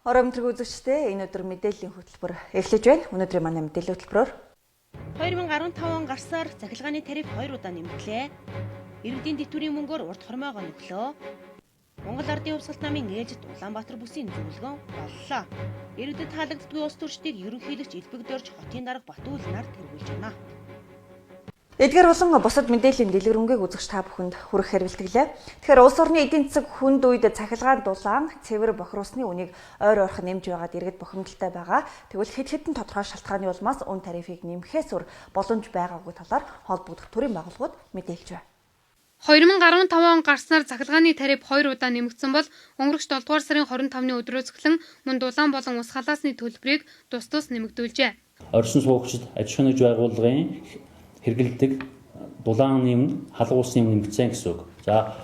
Орой мэдрэг үзэгчдээ, энэ өдөр мэдээллийн хөтөлбөр эхлэж байна. Өнөөдрийн манай мэдээллийн хөтөлбөрөөр 2015 он гарсаар цахилгааны тариф 2 удаа нэмэгдлээ. Иргэдийн тэтгэврийн мөнгөөр урт хормойгоо нөхлөө. Монгол Ардын Хувьсгалт намын ээлжит Улаанбаатар бүсийн зөвлөгөөн боллоо. Иргэдэд таалагддаггүй улс төрчдийг ерөнхийлөгч Элбэг Дорж хотын дарга Батүйл нар тэргүүлж байна. Эдгээр болон бусад мэдээллийн дэлгэрэнгүй үзэгч та бүхэнд хүргэхээр бэлтгэлээ. Тэгэхээр улс орны эдийн засаг хүнд үед цахилгаан дулаан, цэвэр бохир усны үнийг ойр ойрхон нэмж байгаад иргэд бухимдалтай байгаа. Тэгвэл хэд хэдэн тодорхой шалтгааны улмаас үн тарифыг нэмэхээс өөр боломж байгаагүй талаар холбогдох төрийн байгууллагууд мэдээлж байна. 2015 он гарснаар цахилгааны тариф 2 удаа нэмэгдсэн бол өнгөрөх 7 дугаар сарын 25-ны өдрөөс эхлэн мөн дулаан болон ус халаасны төлбөрийг тус тус нэмэгдүүлжээ. Оршин суугчид, аж ахуйн нэгж байгууллагын хэрэглэдэг дулаан нэм, халуун усны нэм нэмэгдсэн гэсэн үг. За,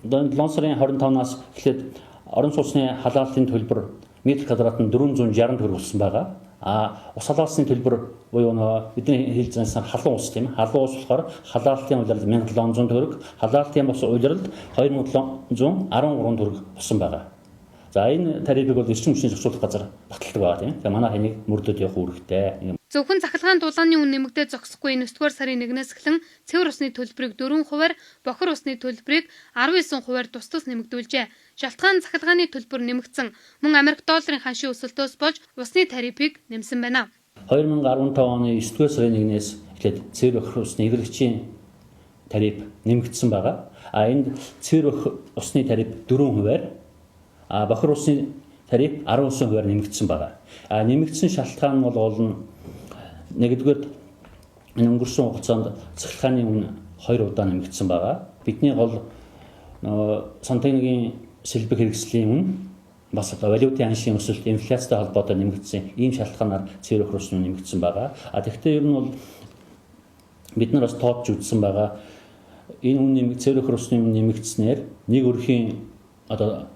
7 сарын 25-наас эхлээд орон сууцны халаалтын төлбөр метр квадрат нь 460 төгрөг болсон байгаа. А ус халаалсны төлбөр буюу нөгөө бидний хэлж зансан халуун ус, тийм, халуун ус болохоор халаалтын улирал 1700 төгрөг, халаалтын бус улиралд 2713 төгрөг болсон байгаа. За, энэ тарифыг бол эрчим хүчний зохицуулах газар баталдаг байгаа, тийм. Тэгээ манай хэнийг мөрдөд явах үүрэгтэй. Зөвхөн цахилгаан дулааны үн нэмэгдээ зогсохгүй, 9 дугаар сарын 1-ээс эхлэн цэвэр усны төлбөрийг 4%-аар, бохир усны төлбөрийг 19%-аар тус тус нэмэгдүүлжээ. Шалтгаан цахилгааны төлбөр нэмэгдсэн. Мөн Америк долларын ханшийн өсөлтөөс болж усны тарифыг нэмсэн байна. 2015 оны 9 дугаар сарын 1-ээс эхлээд цэвэр бохир усны хэрэглэгчийн тариф нэмэгдсэн байгаа. А энд цэвэр усны тариф 4%-аар, а бохир усны тариф 19%-аар нэмэгдсэн байгаа. А нэмэгдсэн шалтгаан нь бол гол нь нэгдүгээр, энэ өнгөрсөн хугацаанд цахилгааны үн 2 удаа нэмэгдсэн байгаа. Бидний гол нөгөө сантехникийн сэлбэг хэрэгслийн үн, бас валютын ханшийн өсөлт, инфляцтай холбоотой нэмэгдсэн ийм шалтгаанаар цэвэр бохир усны нэмэгдсэн байгаа. А тэгэхдээ ер нь бол бид нар бас тооцож үзсэн байгаа. Энэ үн нэмэг, цэвэр бохир усны үн нэмэгдснээр нэг өрхийн одоо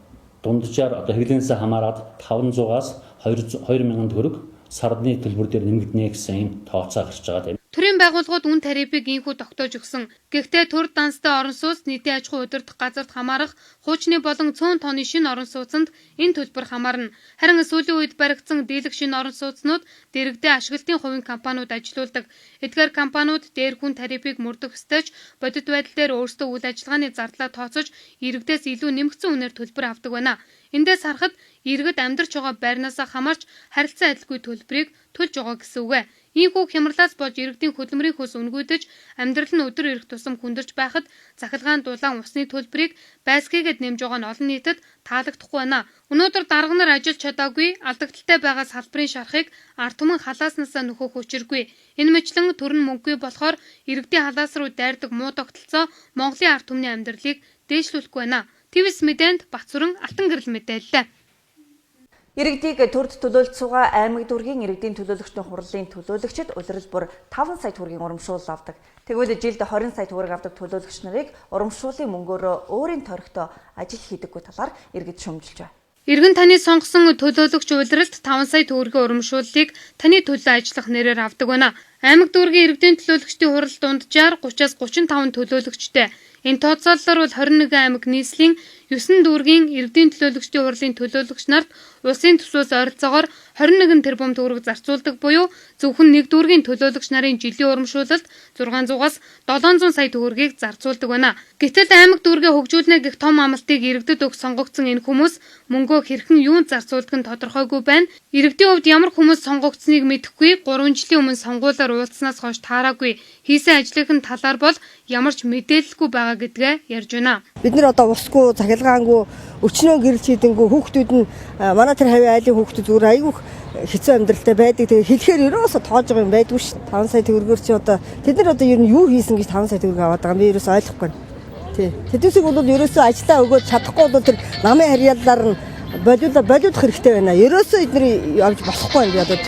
дунджаар одоо хэрэглэнээсээ хамаарат 500-аас 2000 төгрөг сарны төлбөр дээр нэмэгдэнэ гэсэн ийм тооцоо гарч байгаа, тийм. Төрийн байгууллагууд үн тарифыг ийнхүү тогтоож өгсөн. Гэхдээ төр данстай орон сууц, нийтийн аж ахуй удирдах газарт хамаарах хуучны болон цөөн тооны шинэ орон сууцанд энэ төлбөр хамаарна. Харин сүүлийн үед баригдсан дийлэх шинэ орон сууцнууд дэргэдээ ашиглалтын хувийн компаниуд ажилуулдаг. Эдгээр компаниуд дээр хүн тарифыг мөрдөх ёстой ч бодит байдал дээр өөрсдөө үйл ажиллагааны зардлаа тооцож иргэдээс илүү нэмэгдсэн үнээр төлбөр авдаг байна. Эндээс харахад иргэд амьдарч байгаа байрнаасаа хамаарч харилцан адилгүй төлбөрийг төлж байгаа гэсэн үг. Ийнхүү хямралаас болж иргэдийн хөдөлмөрийн хөлс үнэгүйдэж, амьдрал нь өдөр ирэх тусам хүндэрч байхад цахилгаан, дулаан, усны төлбөрийг байсхийгээд нэмж байгаа нь олон нийтэд таалагдахгүй байна. Өнөөдөр дарга нар ажиллаж чадаагүй, алдагдaltaй байгаа салбарын шарахыг ард түмэн халааснасаа нөхөх учиргүй. Энэ мэтлэн төр нь мөнгөгүй болохоор иргэдийн халаас руу дайрдаг муу тогтолцоо Монголын ард түмний амьдралыг дээшлүүлэхгүй байна. ТВС мэдээнд Батсүрэн Алтан гэрэл мэдээллээ. Иргэдийг төрд төлөөлж суугаа аймаг дүүргийн иргэдийн төлөөлөгчдийн хурлын төлөөлөгчид улирал бүр 5 сая төгрөгийн урамшуулал авдаг. Тэгвэл жилд 20 сая төгрөг авдаг төлөөлөгч нарыг урамшууллын мөнгөөрөө өөрийн тойрогтой ажил хийдэггүй талаар иргэд шүүмжилж байна. Иргэн таны сонгосон төлөөлөгч улиралд 5 сая төгрөгийн урамшууллыг таны төлөө ажиллах нэрээр авдаг байна. Аймаг дүүргийн иргэдийн төлөөлөгчдийн хурал дунджаар 30-аас 35 төлөөлөгчтэй. Энэ тооцоололоор бол 21 аймаг нийслэлийн 9 дүүргийн иргэдийн төлөөлөгчдийн хурлын төлөөлөгч нарт улсын төсвөөс ойролцоогоор 21 тэрбум төгрөг зарцуулдаг буюу зөвхөн нэг дүүргийн төлөөлөгч нарын жилийн урамшуулалд 600-аас 700 сая төгрөгийг зарцуулдаг байна. Гэтэл аймаг дүүргээ хөгжүүлнэ гэх том амлалтыг иргэдэд өгч сонгогдсон энэ хүмүүс мөнгөө хэрхэн юунд зарцуулдаг нь тодорхойгүй байна. Иргэдийн хувьд ямар хүмүүс сонгогдсныг мэдэхгүй, 3 жилийн өмнө сонгуулиар уулзсанаас хойш таараагүй, хийсэн ажлын талаар бол ямар ч мэдээлэлгүй байгаа гэдгээ ярьж байна. Бид нар одоо усгүй, цахилгаангүй, өчнөө гэрэлж хийдэнгүй хүүхдүүд нь, манай тэр хавийн айлын хүүхдүүд зүгээр айгүйх хэцүү амьдралтай байдаг. Тэгээ хэлэхээр ерөөсө тоож байгаа юм байдгүй ш. 5 сая төгрөгөөр чи одоо тэд нар одоо ер нь юу хийсэн гэж 5 сая төгрөг аваад байгаа юм, би ерөөсө ойлгохгүй байна. Тий. Тэднээсийг бол ерөөсөө ажиллаа өгөөд чадахгүй бол тэр намын харьяаллаар нь болиулах хэрэгтэй байна. Ерөөсөө эдгээр явж болохгүй байна, би одоо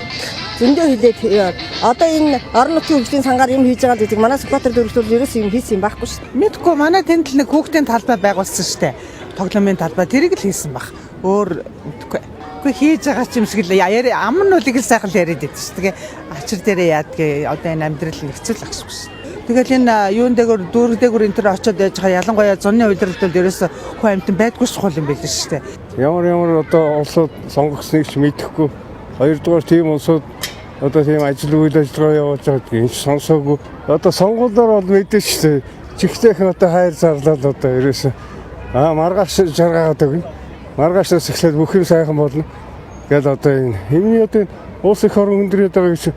зөндөө хэлээд одоо энэ орон нутгийн хөгжлийн сангаар юм хийж байгаа гэдэг манай Сүхбаатар дүүрэгт бол ерөөсөө юм хийсэн юм байхгүй шүү. Мэдгүй, манай тэнд л нэг хүүхдийн талбай байгуулсан шүү дээ. Тоглоомын талбай, тэрийг л хийсэн баг. Өөр мэдгүй. Үгүй, хийж байгаа ч юм шиг л яри, ам нь бол их л сайхан л яриад байдаг шүү. Тэгээ ачир дээрээ яадгийг одоо энэ амьдрал нь хэцүү л ах шиг шүү. Тэгэл энэ юун дээгүүр дүүрэг дээгүүр энэ төр очиод яаж байгаа ялангуяа зуны удирдалд ерөөсө хүн амьтан байдгүй чухал юм байл шүү дээ. Ямар одоо улсууд сонгогсныг ч мэдэхгүй. Хоёрдугаар тийм улсууд одоо тийм ажил үйл ажиллагаа явуулж байгааг энэ ч сонсоогүй. Одоо сонгуулиар бол мэдэн шүү дээ. Чихтэйхэн одоо хайр зарлал одоо ерөөсө маргааш жаргаад өгнө. Маргаашнаас эхлээд бүх юм сайхан болно. Гэл одоо энэ юмны одоо улс их орон хүндрээд байгаа гэж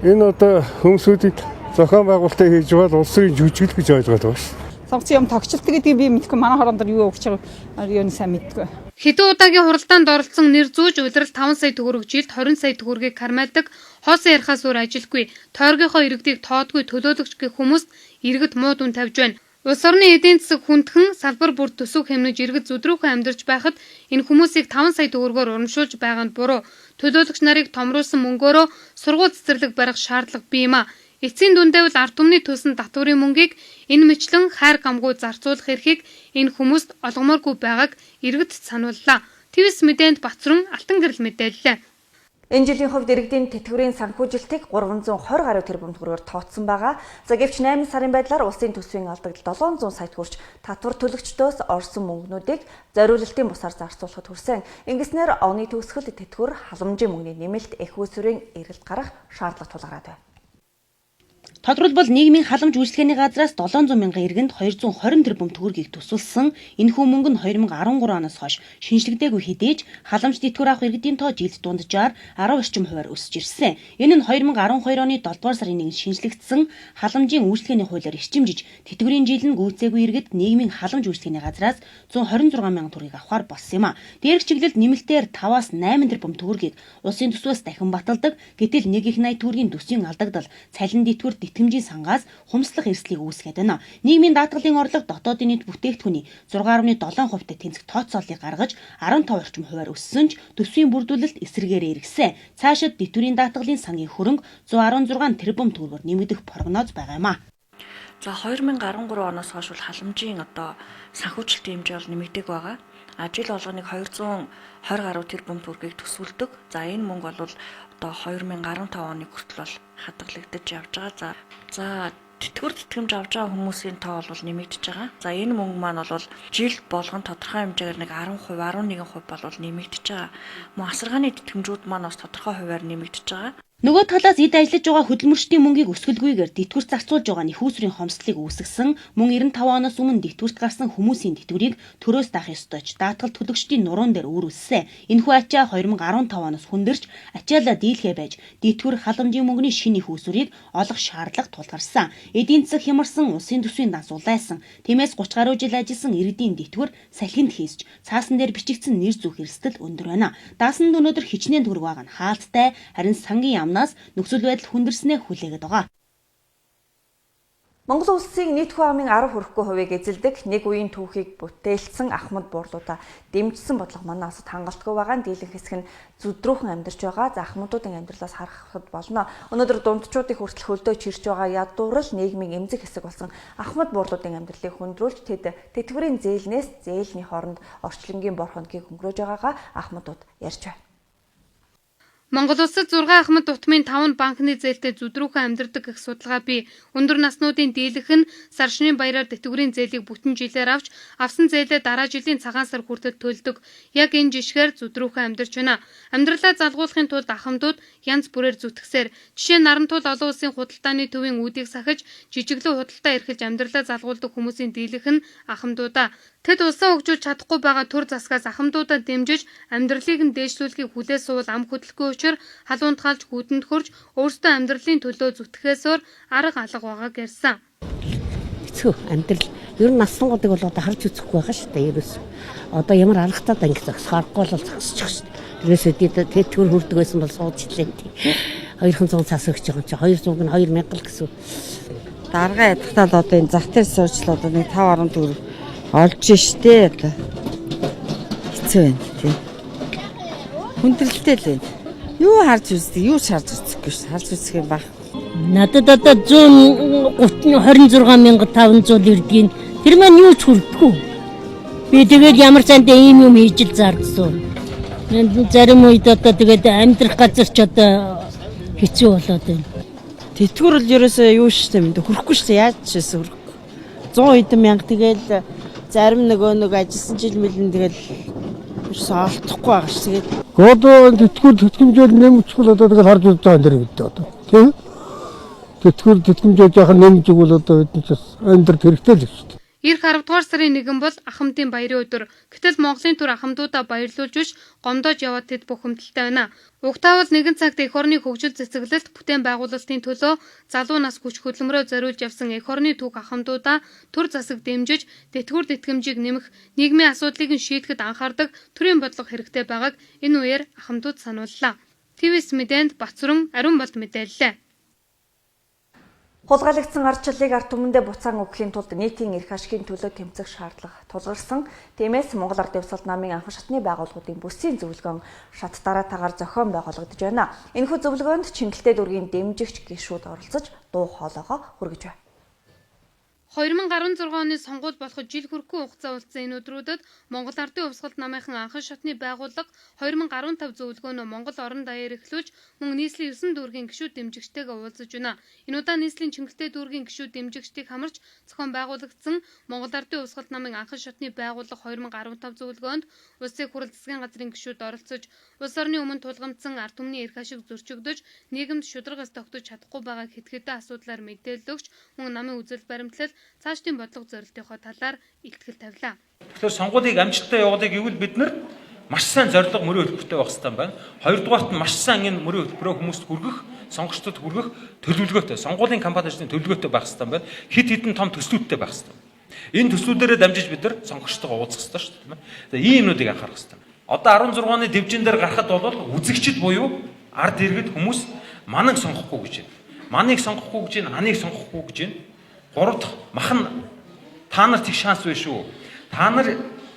энэ одоо хүмүүсүүдийг зохион байгуулалтаа хийж байгаа улс төрийн жүжиглэл гэж ойлгоод байгаа шүү. Сонгоцсон юм тогтчлт гэдгийг би мэдэхгүй. Манай хорон дээр юу өгч байгаа юу сайн мэдгүй. Хэдэн удаагийн хуралдаанд оролцсон нэр зүүж улирал 5 сая төгрөг, жилд 20 сая төгрөгийг кармайлдаг, хоосон ярихаас өөр ажилгүй, тойргийнхоо иргэдийг тоодгүй төлөөлөгч гэх хүмүүст иргэд муу дүн тавьж байна. Улс орны эдийн засаг хүндхэн салбар бүр төсөв хэмнэж иргэд зүдрүүхэн амьдарч байхад энэ хүмүүсийг 5 сая төгрөгөөр урамшуулж байгаа нь буруу. Төлөөлөгч нарыг томруулсан мөнгөөрөө сургууль цэцэрлэг барих шаардлага бий юм а. Эцсийн дүндээ бол ард түмний төлсөн татварын мөнгийг энэ мэтлэн хайр гамгүй зарцуулах эрхийг энэ хүмүүст олгомооргүй байгааг иргэд санууллаа. ТВС мэдээнд Батран Алтан гэрэл мэдээллээ. Энэ жилийн хувьд иргэдийн тэтгэврийн санхүүжилтийг 320 гаруй тэрбум төгрөгөөр тооцсон байгаа. За гэвч 8 сарын байдлаар улсын төсвийн алдагдал 700 сая төгрөгч татвар төлөгчдөөс орсон мөнгнүүдийг зориулалтын бусаар зарцуулахад хүрсэн. Ингэснээр оны төгсгөл тэтгэвэр халамжийн мөнгөний нэмэлт эх үүсвэрийн эргэлт гарах шаардлага тулгараад байна. Тодорхойлбол нийгмийн халамж үйлчилгээний газраас 700 мянган иргэнд 220 тэрбум төгрөгийг төсвөлсөн. Энэхүү мөнгө нь 2013 оноос хойш шинжлэгдээгүй хэдий ч халамж тэтгэвэр авах иргэдийн тоо жилд дунджаар 10 орчим хувиар өсөж ирсэн. Энэ нь 2012 оны 7 дугаар сарын 1-нд шинжлэгдсэн халамжийн үйлчилгээний хуулиар эрчимжиж тэтгэврийн жил нь гүйцээгүй иргэд нийгмийн халамж үйлчилгээний газраас 126 мянган төгрөгийг авахар болсон юм а. Дээрх чиглэлд нэмэлтээр 5-аас 8 тэрбум төгрөгийг улсын төсвөөс дахин баталдаг. Гэтэл 1,80 төгрөгийн төсвийн алдагдал цалин тэтгэвэр тэтгэмжийн сангаас хумслах эрсдлийг үүсгээд байна. Нийгмийн даатгалын орлого дотоодын нийт бүтээгдэхүүний 6.7%-тай тэнцэх тооцооллыг гаргаж 15 орчим хувиар өссөн ч төсвийн бүрдүүлэлт эсрэгээрээ эргэсэн. Цаашид тэтгэврийн даатгалын сангийн хөрөнгө 116 тэрбум төгрөгөөр нэмэгдэх прогноз байгаа юм а. За 2013 оноос хойш бол халамжийн одоо санхүүжилтийн хэмжээ бол нэмэгдэг байгаа. А жил болгоныг 220 гаруй тэрбум төгрөгийг төсвөлдөг. За энэ мөнгө бол одоо 2015 оны хүртэл бол хадгалагдаж явж байгаа. За тэтгэвэр тэтгэмж авж байгаа хүмүүсийн тоо бол нэмэгдэж байгаа. За энэ мөнгө маань бол жил болгон тодорхой хэмжээгээр нэг 10%, 11% бол нэмэгдэж байгаа. Мөн асаргааны тэтгэмжүүд маань бас тодорхой хувиар нэмэгдэж байгаа. Нөгөө талаас эд ажиллаж байгаа хөдөлмөрчдийн мөнгийг өсгөлгүйгээр тэтгэврт зарцуулж байгаа нь их усрын хомсдлыг үүсгэсэн. Мөн 95 оноос өмнө тэтгэврт гарсан хүмүүсийн тэтгэврийг төрөөс даах ёстой ч даатгал төлөгчдийн нуруун дээр үүрүүлсэн. Энэхүү ачаа 2015 оноос хүндэрч ачаалаа дийлхэ байж тэтгэвэр халамжийн мөнгөний шинэ их усрыг олох шаардлага тулгарсан. Эдийн засаг хямарсан, улсын төсвийн данс улайсан. Тиймээс 30 гаруй жил ажилласан иргэдийн тэтгэвэр салхинд хийсч цаасан дээр бичигдсэн нэр зүйх эрсдэл өндөр байна. Даасанд өнөөдөр хичнээн төгрөг байгаа нь хаалттай, харин сангийн яамнаас нөхцөл байдал хүндэрснээ хүлээгээд байгаа. Монгол улсын нийт хүн амын 10 хүрэхгүй хувийг эзэлдэг нэг үеийн түүхийг бүтээлсэн Ахмад буурлуудаа дэмжсэн бодлого манай улсад хангалтгүй байгаа нь дийлэнх хэсэг нь зүдрүүхэн амьдарч байгаа. За Ахмадуудын амьдралаас харахад болно. Өнөөдөр дундчуудын хүртэл хөлдөө чирч байгаа ядуурл нийгмийн эмзэг хэсэг болсон Ахмад буурлуудын амьдралыг хүндрүүлж тэд тэтгэврийн зээлнээс зээлний хооронд орчлонгийн бор хоногийг өнгөрөөж байгаагаа Ахмадууд ярьж байна. Монгол улсад 6 ахмад дутмын 5 нь банкны зээлтэй зүдрүүхэн амьдардаг гэх судалгаа бий. Өндөр наснуудын дийлэнх нь сар шөнийн баяраар тэтгэврийн зээлийг бүтэн жилээр авч авсан зээлээ дараа жилийн цагаан сар хүртэл төлдөг. Яг энэ жишгээр зүдрүүхэн амьдарч байна. Амьдралаа залгуулахын тулд ахмадууд янз бүрээр зүтгэсээр жишээ нь Нарантуул олон улсын худалдааны төвийн үүдийг сахиж жижиглэн худалдаа эрхэлж амьдралаа залгуулдаг хүмүүсийн дийлэнх нь ахмадуудаа. Тэд улсаа хөгжүүлж чадахгүй байгаа төр засгаас ахмадуудаа дэмжиж амьдралыг нь дээшлүүлэхийг хүлээ суувал ам хөдлөхгүй учир халуун тгаалж гүдэнд хөрж өөрсдөө амьдралын төлөө зүтгэхээс өөр арга алга байгааг ярьсан. Хэцүү амьдрал ер нь насангуудыг бол одоо харж үзэхгүй байгаа шүү дээ. Ерөөс одоо ямар аргатай да ингэ зогсох аргагүй бол зогсчих шүү дээ. Ерөөсөө тэтгэвэр хүрдэг байсан бол сууж илээ. 200 цаас өгч байгаа юм чи 200 нь 2000 л гэсэн. Дарга ядахтаа л одоо энэ зах дээр сууж л одоо нэг 5 10 төгрөг олж штэ одоо. Хэцүү байна тий. Хүндрэлтэй л байна. Юу харж үздэг, юу ч харж үзэхгүй ш. Харж үзэх юм баг. Надад одоо 126,500 ирдгийг. Тэр маань юу ч хүрдэггүй. Би тэгээд ямар сандаа ийм юм хийж л зардсан. Зарим үед одоо тэгээд амьдрах газар ч одоо хэцүү болоод байна. Тэтгэвэр л ерөөсөө юу штэ мэдээ хөрөхгүй штэ яаж ч байсан хөрөхгүй. 100 хэдэн мянга тэгэл зарим нөгөө нэг ажилласан жил мэлэн тэгэл ерөөсөө олдохгүй байгаа ш. Тэгээд Одоо тэтгэвэр тэтгэмжээр нэмчихвэл одоо тэгэл харж үзэж байгаа энэ гэдэг одоо. Тийм. Тэтгэвэр тэтгэмжээр яхаа нэмж өгвөл одоо бид нар ч бас амьдрал хэрэгтэй л шүү дээ. Ирэх 10 дугаар сарын 1 бол Ахмадын баярын өдөр. Гэтэл Монголын төр ахмадуудаа баярлуулж биш гомдоож яваад тэд бухимдалтай байна. Угтаавал нэгэн цагт эх орны хөгжил цэцэглэлт бүтээн байгуулалтын төлөө залуу нас хүч хөдөлмөрөө зориулж явсан эх орны түүх ахмадуудаа төр засаг дэмжиж, тэтгэвэр тэтгэмжийг нэмэх, нийгмийн асуудлыг нь шийдэхэд анхаардаг төрийн бодлого хэрэгтэй байгааг энэ үеэр ахмадууд санууллаа. ТВС мэдээнд Батсүрэн Ариун болд мэдээллээ. Хулгайлагдсан ардчлалыг ард түмэндээ буцаан өгөхийн тулд нийтийн эрх ашигын төлөө тэмцэх шаардлага тулгарсан. Тиймээс Монгол Ардын Хувьсгалт намын анхан шатны байгууллагуудын бүсийн зөвлөгөөн шат дараатаагаар зохион байгуулагдаж байна. Энэхүү зөвлөгөөнд Чингэлтэй дүүргийн дэмжигч гишүүд оролцож дуу хоолойгоо хүргэж байна. 2016 оны сонгуул болоход жил хүрэхгүй хугацаа үлдсэн энэ өдрүүдэд Монгол Ардын Хувьсгалт намынхан анхан шатны байгууллага 2015 зөвлөгөөнөө Монгол орон даяар эхлүүлж мөн нийслэлийн 9 дүүргийн гишүүд дэмжигчтэйгээ уулзаж байна. Энэ удаа нийслэлийн Чингэлтэй дүүргийн гишүүд дэмжигчдийг хамарч зохион байгуулагдсан Монгол Ардын Хувьсгалт намын анхан шатны байгууллага 2015 зөвлөгөөнд Улсын их хурал засгийн газрын гишүүд оролцож улс орны өмнө тулгамдсан ард түмний эрх ашиг зөрчигдөж нийгэмд шударга ёс тогтож чадахгүй байгааг хэд хэдэн асуудлаар мэдээлэл өгч мөн намын үзэл баримтлал цаашдын бодлого зорилтынхоо талаар илтгэл тавилаа. Тэгэхээр сонгуулийг амжилттай явуулъя гэвэл бид нар маш сайн зорилго мөрийн хөтөлбөртэй байх хэрэгтэй байна. Хоёрдугаарт нь маш сайн энэ мөрийн хөтөлбөрөө хүмүүст хүргэх, сонгогчдод хүргэх төлөвлөгөөтэй, сонгуулийн кампани ажлын төлөвлөгөөтэй байх хэрэгтэй байна. Хэд хэдэн том төслүүдтэй байх хэрэгтэй. Энэ төслүүдээрээ дамжиж бид нар сонгогчтойгоо уулзах хэрэгтэй шүү дээ, тийм ээ. За ийм юмнуудыг анхаарах хэрэгтэй. Одоо 16 оны дивжин дээр гарахад бол үзэгчд буюу ард иргэд хүмүүс маныг сонгохгүй гэж байна. Маныг сонгохгүй гэж байна, аныг сонгохгүй гэж байна. Гурав дахь мах нь та нарт их шанс байна шүү. Та нар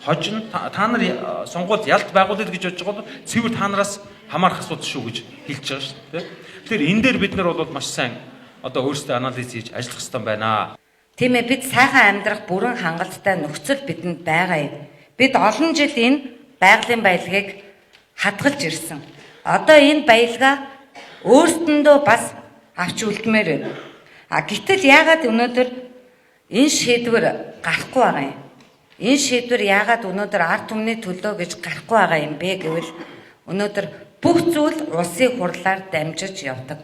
хожино, та нар сонгуульд ялт байгуулъя гэж бодож байгаа бол цэвэр та нараас хамаарах асуудал шүү гэж хэлж байгаа шүү дээ. Тэгэхээр энэ дээр бид нар бол маш сайн одоо өөрсдөө анализ хийж ажиллах хэрэгтэй байна. Тийм ээ, бид сайхан амьдрах бүрэн хангалттай нөхцөл бидэнд байгаа юм. Бид олон жил энэ байгалийн баялагийг хадгалж ирсэн. Одоо энэ баялгаа өөрсдөндөө бас авч үлдмээр байна. А гэтэл яагаад өнөөдөр энэ шийдвэр гарахгүй байгаа юм? Энэ шийдвэр яагаад өнөөдөр ард түмний төлөө гэж гарахгүй байгаа юм бэ гэвэл өнөөдөр бүх зүйл улсын хурлаар дамжиж явдаг.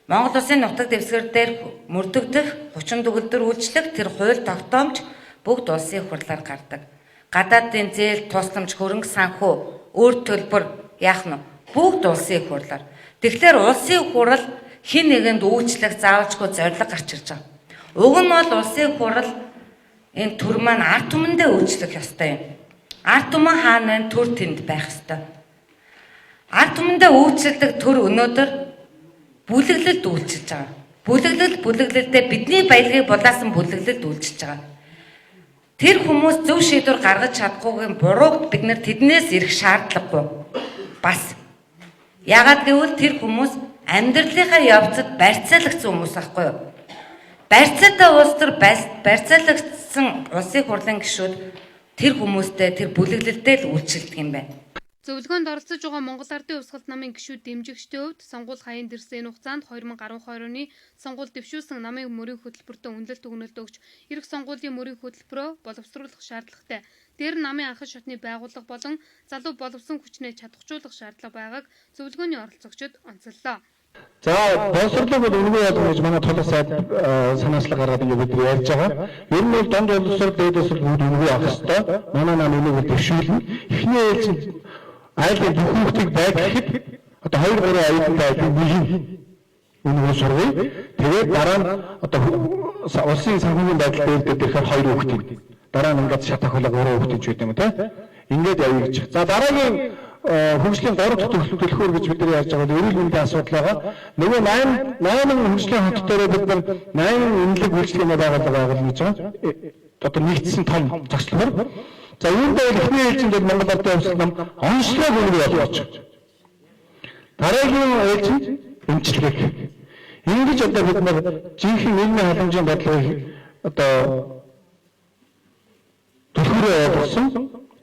Монгол Улсын нутаг дэвсгэр дээр мөрдөгдөх 30 төгөлдөр үйлчлэх тэр хууль тогтоомж бүгд улсын хурлаар гардаг. Гадаадын зээл, тусламж, хөрөнгө санхүү, өөр төлбөр яах нь бүгд улсын хурлаар. Тэгэхээр улсын хурал хин нэгэнд үйлчлэх заавалчгүй зорилго гарч ирж байгаа. Уг нь бол улсын хурал энэ төр маань ард түмэндээ үйлчлэх ёстой юм. Ард түмэн хаана байна? Төр тэнд байх ёстой. Ард түмэндээ үйлчилдэг төр өнөөдөр бүлэглэлд үйлчилж байгаа. Бүлэглэл бүлэглэлдээ бидний баялагийг булаасан бүлэглэлд үйлчилж байгаа. Тэр хүмүүс зөв шийдвэр гаргаж чадахгүйгийн бурууг бид нэр тэднээс ирэх шаардлагагүй. Бас яагаад гэвэл тэр хүмүүс амьдралынхаа явцад барьцаалагдсан хүмүүс байхгүй юу? Барьцаатай улс төр барьцаалагдсан улсын хурлын гишүүд тэр хүмүүстэй тэр бүлэглэлдээ л үйлчилдэг юм байна. Зөвлөгөөнд оролцож байгаа Монгол Ардын Хувьсгалт намын гишүүд дэмжигчдийн хувьд сонгуул хаяанд ирсэн энэ хугацаанд 2012 оны сонгуульд дэвшүүлсэн намын мөрийн хөтөлбөртөө үнэлэлт өгнөлт өгч ирэх сонгуулийн мөрийн хөтөлбөрөө боловсруулах шаардлагатай. Дээр нь намын анхан шатны байгууллага болон залуу боловсон хүчнээ чадахжуулах шаардлага байгааг зөвлөгөөний оролцогчид онцоллоо. За боловсрлыг бол үнэгүй ялгана гэж манай тулах сайд санаачлаг гаргаад ингэ бид ярьж байгаа. Ер нь бол донд боловсрол, дээд боловсрол бүгд үнэгүй авах ёстой. Манай нам энийг бол дэвшүүлнэ. Эхний ээлжинд айлын бүх хүүхдийг байг гэхэд одоо 2 3 оюутантай айлын нэг нь үнэгүй сургая. Тэгээд дараа нь одоо улсын санхүүгийн байдал дээр дээр ирэхээр 2 хүүхдийг дараа нь ингээд шат тохиолоо 3 хүүхдийг ч гэдэг юм те. Ингээд явъя гэж. За дараагийн хөгжлийн 3 дахь төлхөөр гэж бид нар ярьж байгаа бол эрүүл мэндийн асуудал байгаа. Нөгөө 8 хөгжлийн хот дээр бид нар 8 эмнэлэг үйлчилгээний байгууллага байгуулна гэж байгаа. Одоо нэгдсэн том зохицлоор. За үүндээ бол эхний ээлжинд бол Монгол Ардын Хувьсгал нам онцлог үнэгүй болгож. Дараагийн ээлжинд эмчилгээг. Ингэж одоо бид нар жинхэнэ нийгмийн халамжийн бодлогыг одоо төлхөөрөө ойлгосон.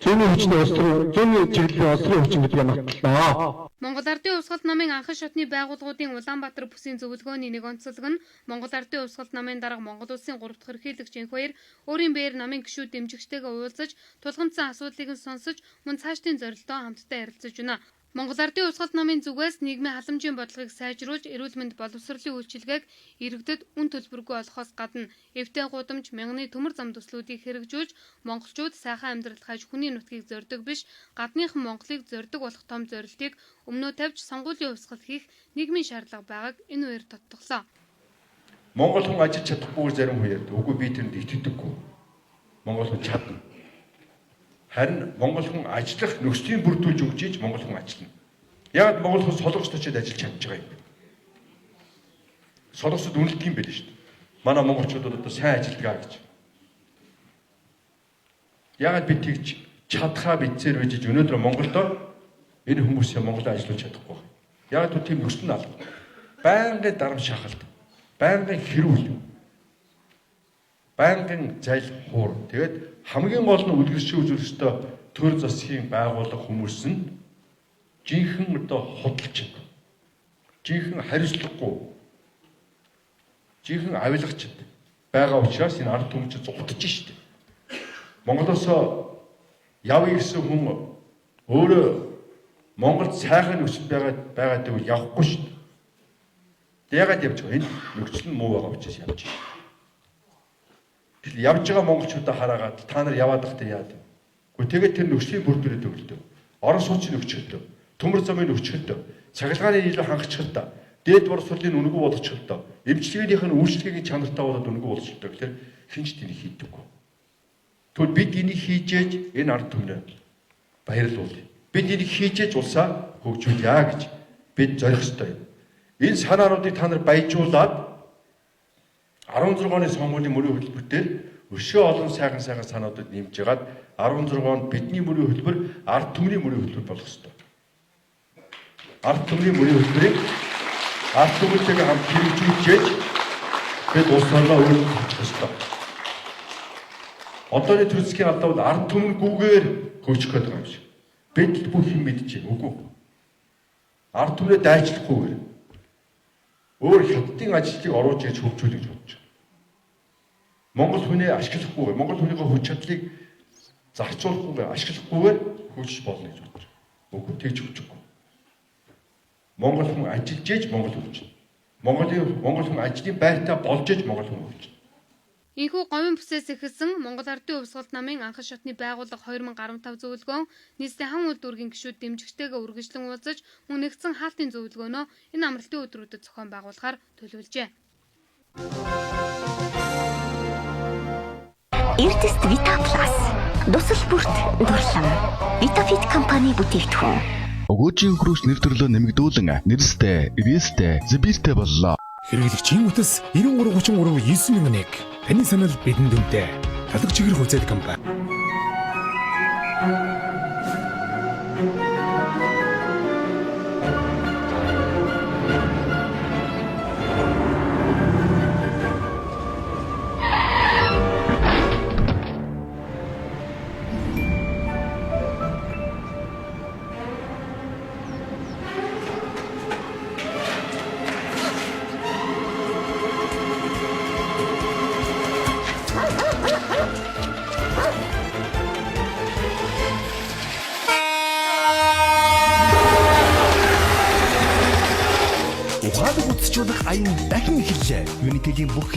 Зүүнний хүчний улс төр, зүүнний чиглэлийн улс төрийн хүчин гэдгийг нотлоо. Монгол Ардын Увсгал намын анхан шатны байгууллагуудын Улаанбаатар бүсийн зөвлөгөөний нэг онцлог нь Монгол Ардын Увсгал намын дарга Монгол Улсын 3 дахь ерөнхийлөгч Энхбаяр өөрийн биеэр намын гишүүд дэмжигчтэйгээ уулзаж, тулгамдсан асуудлыг нь сонсож, мөн цаашдын зорилтоо хамтдаа ярилцаж байна. Монгол Ардын Увсгал намын зүгээс нийгмийн халамжийн бодлогыг сайжруулж, эрүүл мэнд боловсролын үйлчилгээг иргэдэд үн төлбөргүй олгохоос гадна эвтэй гудамж, мянганы төмөр зам төслүүдийг хэрэгжүүлж, монголчууд сайхан амьдрал хайж хүний нутгийг зорьдог биш, гадныхан Монголыг зорьдог болох том зорилтыг өмнөө тавьж сонгуулийн хувьсгал хийх нийгмийн шаардлага байгааг энэ үеэр тодтоглоо. Монгол хүн ажиллаж чадахгүйгээр зарим хүн ярьдаг. Үгүй, би тэрэнд итгэдэггүй. Монгол хүн чадна. Харин монгол хүн ажиллах нөхцөлийг бүрдүүлж өгч ийж монгол хүн ажиллана. Яг монгол хүн солонгост очиад ажиллаж чадж байгаа юм. Солонгосод үнэлдэг юм байл шүү дээ. Манай монголчууд одоо сайн ажилладаг аа гэж. Яагаад би тэгж чадхаа бидсээр байж өнөөдөр Монголдо энэ хүмүүсээ Монголд ажиллуулж чадахгүй байна. Яагаад гэвэл тийм нөхцөл нь алга. Байнгын дарам шахалт, байнгын хэрүүл, байнгын зайл хуур. Тэгээд хамгийн гол нь үлгэршиг үзүүлэх ёстой төр засгийн байгууллага хүмүүс нь жинхэнэ одоо худалчид, жинхэнэ хариуцлагагүй, жинхэнэ авилгачид байгаа учраас энэ ард түмэн чинь зугтаж штэ. Монголоос явъя гэсэн хүн өөрөө Монголд сайхан нөхцөл байгаа гэвэл явахгүй шүү дээ. Яагаад явж байгаа? Энэ нөхцөл нь муу байгаа учраас явж байна. Тэгэхээр явж байгаа монголчуудаа хараагаад та нар яваад байхдаа яад вэ? Гэхдээ тэгээд тэр нөхцөлийн бүрдүүлээд өгөлтөө. Орон сууцны нөхцөлтөө, төмөр замын нөхцөлтөө, цахилгааны илүү хангачхалтай, дээд боловсролын үнэгүй болгочихлоо, эмчилгээнийх нь үйлчилгээний чанартай болоод үнэгүй болгочихлоо гэхээр хэн ч тэнийг хийдэггүй. Тэгвэл бид энийг хийжээж энэ ард түмнээ баярлуулъя. Бид энийг хийжээж улсаа хөгжүүлье гэж бид зорих ёстой юм. Энэ санаануудыг та нар баяжуулаад 16 оны сонгуулийн мөрийн хөтөлбөр өшөө олон сайхан сайхан санаудад нэмж ягаад 16 онд бидний мөрийн хөтөлбөр ард түмний мөрийн хөтөлбөр болох ёстой. Ард түмний мөрийн хөтөлбөрийг ард түмэнтэйгээ хамт хэрэгжүүлж бид улс орноо өөрчлөх ёстой. Одооны төр засгийн алдаа бол ард түмэнгүйгээр хөгжих гээд байгаа юм шиг. Бид л бүх юм мэдчихэв. Үгүй. Ард түмнээ дайчлахгүйгээр өөр хятадын ажилтныг оруулж ирж хөгжүүлэх гэж бодож байгаа. Монгол хүнээ ашиглахгүйгээр, Монгол хүнийхээ хүч чадлыг зарцуулахгүйгээр, ашиглахгүйгээр хөгжиж болно гэж бодож байгаа. Үгүй, тэгж хөгжихгүй. Монгол хүн ажиллаж ээж Монгол хөгжинэ. Монгол хүн ажлын байртай болж ээж Монгол хүн хөгжинэ. Энэхүү говийн бүсээс эхэлсэн Монгол Ардын Увсгал намын анхан шатны байгууллага 2015 зөвлөгөөн нийслэлийн хан үйлдвэргийн гишүүд дэмжигчтэйгээ үргэлжлэн уулзаж мөн нэгдсэн хаалтын зөвлөгөөнөө энэ амралтын өдрүүдэд зохион байгуулахаар төлөвлөжээ. Эрдэст Vita Plus дусал бүрт дурлан Vitafit компани бүтээгдэхүүн. Өгөөжийн хөрвч нэр төрлөө нэмэгдүүлэн нэрстэй, ирээстэй, зэбиртэй боллоо. Хэрэглэгчийн утас 93 33 9001. Таны санал бидэнд үнэтэй. Талаг чиглэх үзэл компани. Ухаалаг утасчуулах аян дахин эхэллээ. Unitel-ийн бүх